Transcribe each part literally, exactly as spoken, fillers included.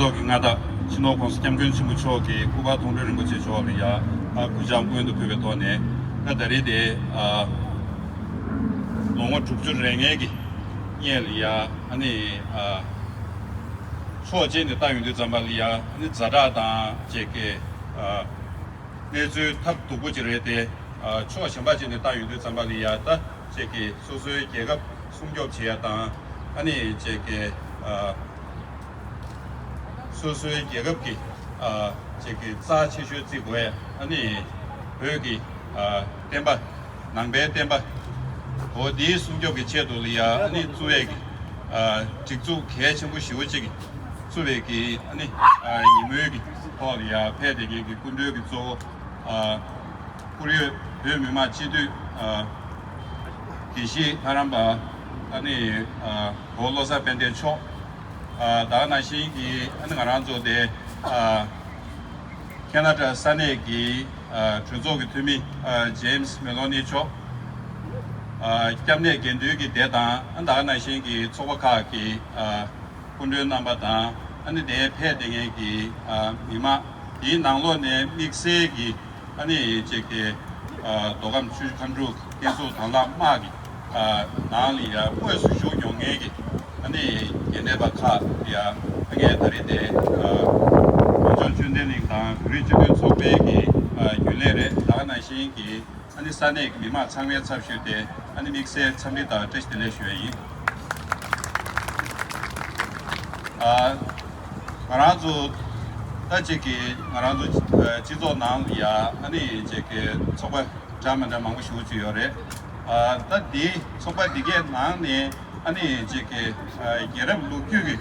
ཚོགས་ཀྱི་མངའ་བདག་སྤྱི་ནོར་༸གོང་ས་༸སྐྱབས་མགོན་ཆེན་པོ་མཆོག་གིས་སྐུ་པར་མཐོང་གྲོལ་རིན་པོ་ཆེ་མཆོག་ལ་ཡ་ཨ་གུས་ཕྱག་སྔོན་དུ་ཕུལ་བའི་ཐོག་ནས། ད་ད་རེས་དེ་ཨ་ལོ་ངོ་དྲུག་ཅུ་རེ་ལྔའི་གི་སྔས་ལ་ཡ་ཨ་ནི་ཨ་ཕྱོགས་གཅིག་ནས་ལྟ་ཡོང་དུས་ཙམ་པ་ལ་ཡ་ཨ་ནི་ཛ་དྲག་དང་བཅས་ཀྱི་ཨ་གནས་ཚུལ་ཐབས་སྡུག་པོ་ཅིག་རེད་དེ། ཨ་ཕྱོགས་གཞན་པ་ཅིག་ནས་ལྟ་ཡོང་དུས་ཙམ་པ་ལ་ཡ་ད་བཅས་ཀྱི་སོ་སོའི་རྒྱལ་ཁབ་སྲུང་སྐྱོབ་བྱེད་ཡ་དང་ཨ་ནི་བཅས་ཀྱི་ཨ། སོ་སོའི་རྒྱལ་ཁབ་ཀྱི་ཨ་ཅིག་གི་རྩ་ཆེ་ཤོས་བརྩི་དགོས། ཨ་ནི་བོད་ཀྱི་ཨ་བསྟན་པ་ནང་པའི་བསྟན་པ་འོ་འདིའི་སྲུང་སྐྱོབ་ཀྱི་ཆེད་དུ་ལ་ཡ་ཨ་ནི་བཙུགས་པའི་གི་ཨ་སྒྲིག་འཛུགས་གལ་ཆེན་པོ་ཞེ་པོ་ཅིག་བཙུགས་པའི་གི་ཨ་ནི་ཨ་ཉིན་མོའི་གི་ཐོག་ལ་ཡ་ཕེབས་བསྡད་མཁན་གྱི་སྐུ་མགྲོན་གྱི་གཙོ་བོ་ཨ་ཁོར་ཡུག་བོད་མི་མང་སྤྱི་འཐུས་ཨ་དགེ་བཤེས་ལྷ་རམས་པ་ཨ་ནི་ཨ་གོ་བློ་བཟང་དཔལ་ལྡན་མཆོག་ཨ་ད་ག་ནང་བཞིན་གྱི་ཨ་ནི་ང་རང་ཚོ་དེ་ཨ་ཁེ་ན་ཌ་ས་གནས་ཀྱི་ཨ་གྲོས་ཚོགས་ཀྱི་འཐུས་མི་ཨ་ཇེམ་སི་མེ་ལོ་ནི་མཆོག་ཨ་སྐྱབས་གནས་དགེ་འདུན་གྱི་སྡེ་དང་ཨ་ད་ག་ནང་བཞིན་གྱི་ཚོགས་པ་ཁག་གི་ཨ་སྐུ་མགྲོན་རྣམ་པ་དང་ཨ་ནི་དེ་ཕེབས་བསྡད་མཁན་གྱི་ཨ་མི་མང་དེའི་ནང་ལོགས་ནས་དམིགས་བསལ་གྱི་ཨ་ནི་ཅིག་གི་ཨ་མདོ་ཁམས་ཆུ་བཞི་སྒང་དྲུག་བསྟན་སྲུང་དྭང་བླངས་དམག་གི་ཨ་ནང་ལ་ཡ་དངོས་སུ་ཞུགས་མྱོང་མཁན་གྱི་ཨ་ནི་རྒན་གྲས་པ་ཁག་ཡ་ཨ་ངས་ད་རེས་དེ་ཨ་བོད་ལྗོངས་ཆོས་ལྡན་གླིང་དང་བོད་རིགས་སྤྱི་མཐུན་ཚོགས་པའི་གི་ཨ་རྒྱུན་ལས་རེད། ད་ག་ནང་བཞིན་གྱི་ཨ་ནི་ས་གནས་ཀྱི་མི་མང་ཚང་མའི་ཚབ་ཞུས་ཏེ་ཨ་ནི་དམིགས་བསལ་འཚམས་འདྲི་དང་བཀྲ་ཤིས་བདེ་ལེགས་ཞུ་ཡ་ཡིན། ཨ་ང་རང་ཚོ་ད་ཅིག་གི་ང་རང་ཚོ་ཨ་སྤྱི་ཚོགས་ནང་ལ་ཡ་ཨ་ནི་ཅིག་གི་ཚོགས་པ་འདྲ་མི་འདྲ་མང་པོ་ཞེ་པོ་ཅིག་ཡོད་རེད། ཨ་ད་འདི་ཚོགས་པ་འདི་གའི་ནང་ནས་ཨ་ནི་ཅིག་གི་ཨ་རྒྱལ་རབས་ལོ་རྒྱུས་ཀྱི་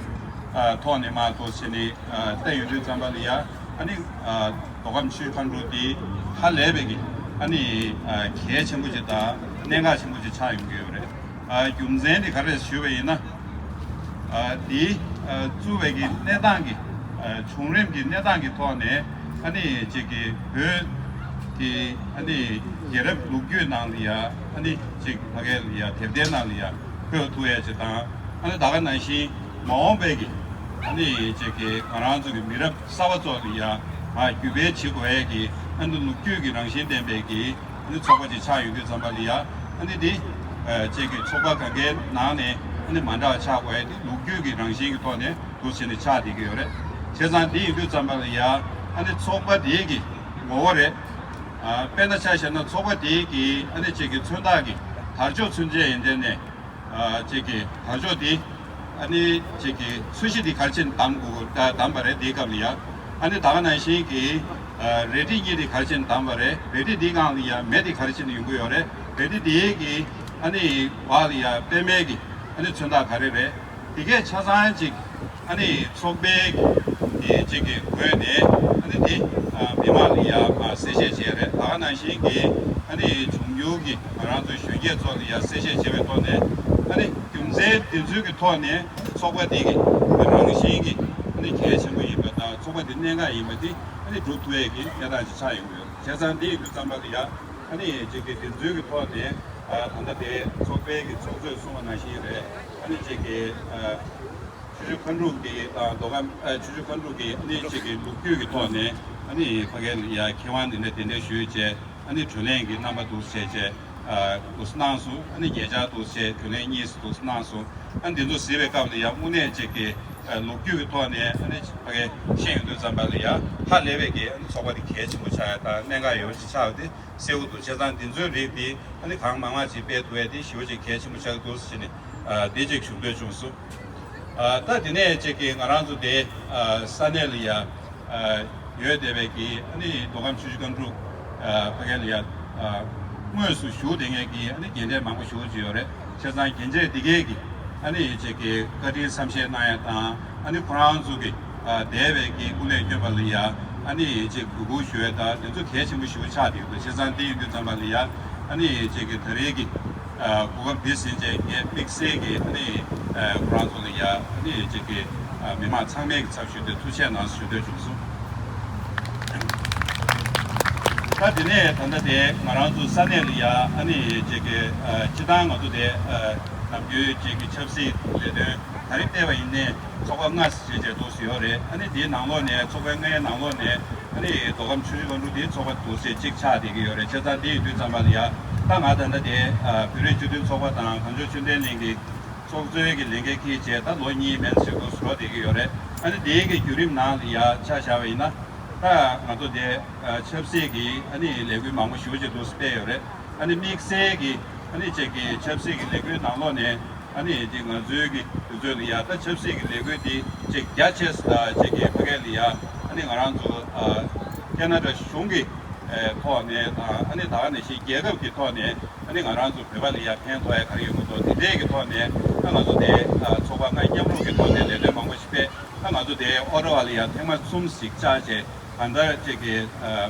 ཨ་ཐོག་ནས་མར་འདུག་བྱས་ནས་ཨ་བལྟས་ཡོང་དུས་ཙམ་པ་ལ་ཡ་ཨ་ནི་ཨ་མདོ་ཁམས་ཆུ་བཞི་སྒང་དྲུག་འདི་ཧ་ལས་པའི་གི་ཨ་ནི་ཨ་གལ་ཆེན་པོ་ཅིག་དང་གནད་འགག་ཆེན་པོ་ཅིག་ཆགས་ཡོང་གི་ཡོད་རེད། ཨ་རྒྱུ་མཚན་དེ་ག་རེ་ཞུས་པ་ཡིན་ན། ཨ་དེ་ཨ་བཙུགས་པའི་གི་གནས་སྟངས་ཀྱི་ཨ་བྱུང་རིམ་གྱི་གནས་སྟངས་ཀྱི་ཐོག་ནས་ཨ་ནི་ཅིག་གི་བོད་ཀྱི་ཨ་ནི་རྒྱལ་རབས་ལོ་རྒྱུས་ནང་ལ་ཡ་ཨ་ནི་ཅིག་ཕ་གའི་ལ་ཡ་དེབ་ཐེར་ནང་ལ་ཡ་འཁོད་ཐུབ་ཡ་ཅིག་དང་། ཨ་ནི་ད་ག་ནང་བཞིན་མ་འོངས་པའི་གི་ཨ་ནི་ཅིག་གི་ང་རང་ཚོ་གི་མི་རབས་གསར་པ་ཚོ་ལ་ཡ་ཨ་བརྒྱུད་སྤེལ་བྱེད་དགོས་ཡ་གི་ཨ་ནི་ལོ་རྒྱུས་ཀྱི་རང་བཞིན་ལྡན་པའི་གི་ཨ་ནི་ཚོགས་པ་ཅིག་ཆགས་ཡོང་དུས་ཙམ་པ་ལ་ཡ་ཨ་ནི་འདི་ཨ་ཅིག་གི་ཚོགས་པ་གང་གའི་ནང་ནས་ཨ་ནི་མ་འདྲ་བ་ཆགས་དགོས་ཡ་འདི་ལོ་རྒྱུས་ཀྱི་རང་བཞིན་གྱི་ཐོག་ནས་འདུག་བྱས་ནས་ཆགས་བསྡད་ཀྱི་ཡོད་རེད། བྱས་ཙང་འདི་ཡིན་དུས་ཙམ་པ་ལ་ཡ་ཨ་ནི་ཚོགས་པ་འདིའི་གི་ངོ་བོ་རེད། ཨ་དཔེར་ན་ཆ་བཞག་ན་ཚོགས་པ་འདིའི་གི་ཨ་ནི་ཅིག་གི་མཚོན་རྟགས་ཀྱི་དར་ལྕོག་མཚོན་བྱེད་ཡིན་དེ་ནས། ཨ་ཅིག་གི་དར་ལྕོག་འདི་ཨ་ནི་ཅིག་གི་ཚོས་གཞི་འདི་ག་རེ་བྱས་ནས་བསྡམས་དགོས་ད་བསྡམས་པ་རེད། འདིའི་སྐབས་ལ་ཡ་ཨ་ནི་ད་ག་ནང་བཞིན་གྱི་ཨ་རལ་གྲི་གཉིས་འདི་ག་རེ་བྱས་ནས་བསྡམས་པ་རེད། རལ་གྲི་འདིའི་སྒང་ལ་ཡ་མེ་འདི་ག་རེ་བྱས་ནས་ཡོང་གི་ཡོད་རེད། རལ་གྲི་འདིའི་གི་ཨ་ནི་བར་ལ་ཡ་པད་མའི་གི་ཨ་ནི་མཚོན་རྟགས་ག་རེ་རེད། དེ་གས་ཆ་ཚང་ཅིག་ཨ་ནི་ཚོགས་པའི་གི་ཅིག་གི་ངོས་ནས་ཨ་ནི་དེ་ཨ་མི་མང་ལ་ཡ་མར་གསལ་བཤད་བྱས་རེད། ད་ག་ནང་བཞིན་གྱི་ཨ་ནི་འབྱུང་འགྱུར་གྱི་ང་རང་ཚོའི་གཞོན་སྐྱེས་ཚོ་ལ་ཡ་གསལ་བཤད་བྱས་པའི་ཐོག་ནས་ཨ་ནི་རྒྱུ་མཚན་དེ་ཚོའི་གི་ཐོག་ནས་ཚོགས་པ་འདི་གི་རང་བཞིན་གྱི་ཨ་ནི་གལ་ཆེན་པོ་ཡིན་པ་དང་ཚོགས་པ་འདི་གནད་འགག་ཡིན་པ་འདི་ཨ་ནི་སྒྲུབ་ཐུབ་ཡས་ཀྱི་གནས་སྟངས་ཅིག་ཆགས་ཡོང་གི་ཡོད། བྱས་ཙང་འདི་ཡིན་དུས་ཙམ་པ་ལ་ཡ་ཨ་ནི་ཅིག་གི་དེ་ཚོའི་གི་ཐོག་ནས་ཨ་ད་ལྟ་དེ་ཚོགས་པའི་གི་ཚོགས་གཙོས་གསུངས་པ་ནང་བཞིན་རེད། ཨ་ནི་ཅིག་གི་ཨ་ཆུ་བཞི་སྒང་དྲུག་གི་དང་མདོ་ཁམས་ཨ་ཆུ་བཞི་སྒང་དྲུག་གི་ཨ་ནི་ཅིག་གི་ལོ་རྒྱུས་ཀྱི་ཐོག་ནས་ཨ་ནི་ཕ་གའི་ལ་ཡ་མཁས་དབང་འདི་འདྲ་གདན་འདྲེན་ཞུས་བྱས་ཨ་ནི་གྲོས་གླེང་གི་རྣམ་པ་འདུག་བྱས་བྱས་ཨ་འདུག་གནང་སོང་། ཨ་ནི་ཉེ་ཆར་འདུག་བྱས་གྲོས་གླེང་གཉིས་སུ་འདུག་གནང་སོང་། ཨ་ནི་འདི་ཚོ་གཟིགས་པའི་སྐབས་ལ་ཡ་དངོས་གནས་ཅིག་གི་ཨ་ལོ་རྒྱུས་ཀྱི་ཐོག་ནས་ཨ་ནི་ཕ་གའི་ཤེས་ཡོང་དུས་ཙམ་པ་ལ་ཡ་ཧ་ལས་པའི་གི་ཨ་ནི་ཚོགས་པ་འདི་གལ་ཆེན་པོ་ཆགས་ཡ་དང་གནད་འགག་ཡོད་པ་ཅིག་ཆགས་པ་དེ་གསལ་པོ་འདུག་བྱས་ཙང་འདི་ཚོའི་རིགས་འདི་ཨ་ནི་གང་མང་མང་ཅིག་སྤེལ་ཐུབ་ཡ་དེ་ཞེ་པོ་ཅིག་གལ་ཆེན་པོ་ཆགས་ཀྱི་འདུག་ཟེར་ནས་ཨ་དེ་ཅིག་ཞུ་འདོད་བྱུང་སོང་། ཨ་ད་དེ་ནས་ཅིག་གི་ང་རང་ཚོ་དེ་ཨ་ས་གནས་ལ་ཡ་ཨ་ཡོད་བསྡད་པའི་གི་ཨ་ནི་མདོ་ཁམས་ཆུ་བཞི་སྒང་དྲུག་ཨ་ཕ་གི་ལ་ཡ་ཨ་དངོས་སུ་བཞུགས་བསྡད་མཁན་གི་ཨ་ནི་རྒན་གྲས་མང་པོ་ཞེ་པོ་ཅིག་ཡོད་རེད། བྱས་ཙང་རྒན་གྲས་འདི་གས་ཀྱི་ཨ་ནི་ཅིག་གི་བཀའ་དྲིན་བསམ་ཤེས་གནང་ཡ་དང་། ཨ་ནི་ཁོ་རང་ཚོ་གི་ཨ་འདས་པའི་གི་སྐུ་ལས་བསྐྱོན་པ་ལ་ཡ་ཨ་ནི་ཅིག་གུས་བཀུར་ཞུ་ཡ་དང་དེ་ཚོ་གལ་ཆེན་པོ་ཞེ་པོ་ཆགས་བསྡད་ཡོད། བྱས་ཙང་འདི་ཡིན་དུས་ཙམ་པ་ལ་ཡ་ཨ་ནི་ཅིག་གི་ད་རེས་ཀྱི་ཨ་གོ་སྐབས་འདི་ཟིན་བྱས་ངས་དམིགས་བསལ་གྱི་ཨ་ནི་ཨ་ཁོ་རང་ཚོ་ལ་ཡ་ཨ་ནི་ཅིག་གི་ཨ་མི་མང་ཚང་མའི་གི་ཚབ་ཞུས་ཏེ་ཐུགས་རྗེ་གནང་ཞུ་འདོད་བྱུང་སོང་། ད་དེ་ནས་ད་ལྟ་དེ་ང་རང་ཚོ་ས་གནས་ལ་ཡ་ཨ་ནི་ཅིག་གི་ཨ་སྤྱིར་བཏང་ང་ཚོ་དེ་ཨ་ནམ་རྒྱུན་ཅིག་གི་ཆབ་སྲིད་ལས་དོན་ ག་རེ་བལྟས་པ་ཡིན་ནའི་ཚོགས་པ་ལྔ་ཞེས་བྱས་འདུག་སེ་ཡོད་རེད། ཨ་ནི་དེའི་ནང་ལོགས་ནས་ཚོགས་པ་ལྔའི་ནང་ལོགས་ནས་ཨ་ནི་མདོ་ཁམས་ཆུ་བཞི་སྒང་དྲུག་དེའི་ཚོགས་པ་འདུག་སེ་གཅིག་ཆགས་བསྡད་ཀྱི་ཡོད་རེད། བྱས་ཙང་དེ་ཡིན་དུས་ཙམ་པ་ལ་ཡ་ད་ང་ད་ལྟ་དེ་བོད་རིགས་སྤྱི་མཐུན་ཚོགས་པ་དང་གངས་ལྗོངས་ཆོས་ལྡན་གླིང་གི་ཚོགས་གཙོའི་གི་ལས་འགན་འཁྱེར་བྱས་ད་ལོ་གཉིས་མན་ཞིག་འདུག་སེ་འགྲོ་བསྡད་ཀྱི་ཡོད་རེད། ཨ་ནི་དེའི་གི་བརྒྱུད་རིམ་ནང་ལ་ཡ་ཆ་བཞག་པ་ཡིན་ན་ད་ང་ཚོ་དེ་ཆབ་སྲིད་ཀྱི་ཨ་ནི་ལས་འགུལ་མང་པོ་ཞེ་པོ་ཅིག་འདུག་སེ་སྤེལ་ཡོད་རེད། ཨ་ནི་དམིགས་བསལ་གྱི་ཨ་ནི་ཅིག་གི་ཆབ་སྲིད་ཀྱི་ལས་འགུལ་ནང་ལོགས་ནས་ཨ་ནི་ཅིག་ང་ཚོའི་གི་དུས་ཚོད་ལ་ཡ་ད་ཆབ་སྲིད་ཀྱི་ལས་འགུལ་འདི་ཅིག་རྒྱ་ཆེ་ས་དང་ཅིག་གི་ཕ་གི་ལ་ཡ་ཨ་ནི་ང་རང་ཚོ་ཨ་ཁེ་ན་ཌ་གཞུང་གི་ཨེ་ཐོག་ནས་དང་ཨ་ནི་ད་ག་ནང་བཞིན་རྒྱལ་ཁབ་ཀྱི་ཐོག་ནས་ཨ་ནི་ང་རང་ཚོ་བོད་པ་ལ་ཡ་ཕན་ཐོགས་ཡ་ག་རེ་ཡོད་མ་གཏོགས་དེ་འདྲའི་གི་ཐོག་ནས་ད་ང་ཚོ་དེ་ཨ་ཚོགས་པ་ལྔ་མཉམ་རུབ་ཀྱི་ཐོག་ནས་ལས་དོན་མང་པོ་ཞིག་སྤེལ། ད་ང་ཚོ་དེ་ཨོ་ཊ་ཝ་ལ་ཡ་ཐེངས་མ་གསུམ་ཞིག་བཅར་བྱས་གང་ལྟར་ཅིག་གི་ཨ་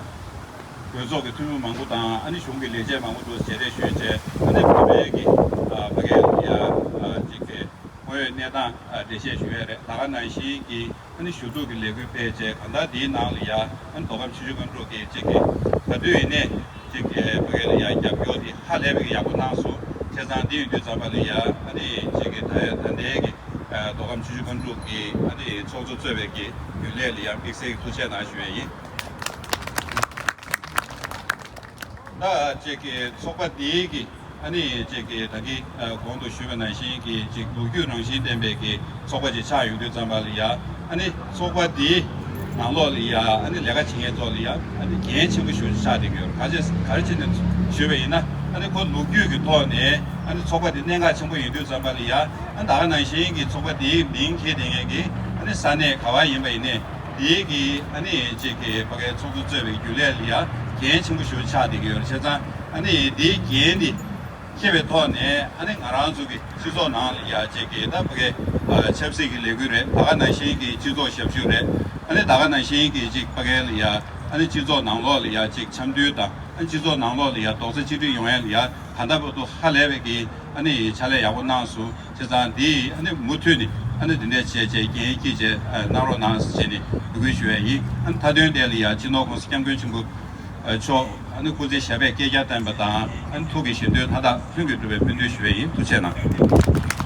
གྲོས་ཚོགས་ཀྱི་འཐུས་མི་མང་པོ་དང་ཨ་ནི་གཞུང་གི་ལས་བྱེད་མང་པོ་འདུག་སེ་མཇལ་འཕྲད་ཞུས་བྱས་ཨ་ནི་བོད་པའི་གི་ཨ་ཕ་གི་ལ་ཡ་ཨ་ཅིག་གི་དངོས་ཡོད་གནས་སྟངས་ཨ་འགྲེལ་བཤད་ཞུ་ཡས་རེད། ད་ག་ནང་བཞིན་གྱི་ཨ་ནི་ཞུ་གཏུག་གི་ལས་འགུལ་སྤེལ་བྱས་གང་ལྟར་འདིའི་ནང་ལ་ཡ་ཨ་ནི་མདོ་ཁམས་ཆུ་བཞི་སྒང་དྲུག་གི་ཅིག་གི་ག་དུས་ཡིན་ནའི་ཅིག་གི་ཕ་གི་ལ་ཡ་རྒྱབ་སྐྱོར་འདི་ཧ་ལས་པའི་གི་ཡག་པོ་གནང་སོང་། བྱས་ཙང་འདི་ཡིན་དུས་ཙམ་པ་ལ་ཡ་ཨ་ནི་ཅིག་གི་ད་ཡ་ད་ལྟའི་གི་ཨ་མདོ་ཁམས་ཆུ་བཞི་སྒང་དྲུག་གི་ཨ་ནི་ཚོགས་གཙོ་གཙོས་པའི་གི་རྒྱུན་ལས་ལ་ཡ་དམིགས་བསལ་གྱི་ཐུགས་རྗེ་གནང་ཞུ་ཡས་ཡིན། ད་ཅིག་གི་ཚོགས་པ་འདིའི་གི་ཨ་ནི་ཅིག་གི་ད་གི་ཨ་གོང་དུ་ཞུས་པ་ནང་བཞིན་གྱི་ཅིག་ལོ་རྒྱུས་རང་བཞིན་ལྡན་པའི་གི་ཚོགས་པ་ཅིག་ཆགས་ཡོང་དུས་ཙམ་པ་ལ་ཡ་ཨ་ནི་ཚོགས་པ་འདིའི་ནང་ལོགས་ལ་ཡ་ཨ་ནི་ལས་ཀ་བྱེད་མཁན་ཚོ་ལ་ཡ་ཨ་ནི་འགན་ཆེན་པོ་ཞེ་པོ་ཅིག་ཆགས་བསྡད་ཀྱི་ཡོད་རེད། ག་ཅི་ག་རེ་བྱས་ནས་ཞུས་པ་ཡིན་ན་ཨ་ནི་ཁོ་ལོ་རྒྱུས་ཀྱི་ཐོག་ནས་ཨ་ནི་ཚོགས་པ་འདི་གནད་འགག་ཆེན་པོ་ཡིན་དུས་ཙམ་པ་ལ་ཡ་ཨ་ནི་ད་ག་ནང་བཞིན་གྱི་ཚོགས་པ་འདིའི་མིང་འཁྱེར་བསྡད་མཁན་གྱི་ཨ་ནི་ས་གནས་ག་བ་ཡིན་པ་ཡིན་ནའི་དེའི་གི་ཨ་ནི་ཅིག་གི་ཕ་གིའི་ཚོགས་གཙོ་གཙོས་པའི་རྒྱུན་ལས་ལ་ཡ་འགན་ཆེན་པོ་ཞེ་པོ་ཆགས་བསྡད་ཀྱི་ཡོད་རེད། བྱས་ཙང་ཨ་ནི་དེའི་འགན་འདི་འཁྱེར་བའི་ཐོག་ནས་ཨ་ནི་ང་རང་ཚོ་གི་སྤྱི་ཚོགས་ནང་ལ་ཡ་ཅིག་གི་ད་ཕ་གིའི་ཨ་ཆབ་སྲིད་ཀྱི་ལས་འགུལ་རེད། ད་ག་ནང་བཞིན་གྱི་སྤྱི་ཚོགས་ཞབས་ཞུ་རེད། ཨ་ནི་ད་ག་ནང་བཞིན་གྱི་ཅིག་ཕ་གི་ལ་ཡ་ཨ་ནི་སྤྱི་ཚོགས་ནང་ལོགས་ལ་ཡ་ཅིག་འཆམ་མཐུན་དང་ཨ་ནི་སྤྱི་ཚོགས་ནང་ལོགས་ལ་ཡ་རྡོག་རྩ་གཅིག་སྒྲིལ་ཡོང་ཡ་ལ་ཡ་གང་ལྟར་བར་དུ་ཧ་ལས་པའི་གི་ཨ་ནི་ཕྱག་ལས་ཡག་པོ་གནང་སོང་། བྱས་ཙང་འདི་ཨ་ནི་མུ་མཐུད་ནས་ཨ་ནི་འདི་འདྲས་བྱས་བྱས་འགན་འཁྱེར་བྱས་ཨ་གནང་རོགས་གནང་ཞེས་ནས་འབོད་སྐུལ་ཞུ་ཡ་ཡིན། ཨ་ནི་མཐའ་དོན་དེ་ལ་ཡ་སྤྱི་ནོར་༸གོང་ས་༸སྐྱབས་མགོན་ཆེན་པོ་མཆོག་ཨ་ནི་སྐུ་ཚེ་ཞབས་པད་བསྐལ་བརྒྱར་བརྟན་པ་དང་ཨ་ནི་ཐུགས་ཀྱི་བཞེད་དོན་མཐའ་དག་ལྷུན་གྱིས་གྲུབ་པའི་སྨོན་འདུན་ཞུ་ཡ་ཡིན། ཐུགས་རྗེ་གནང་།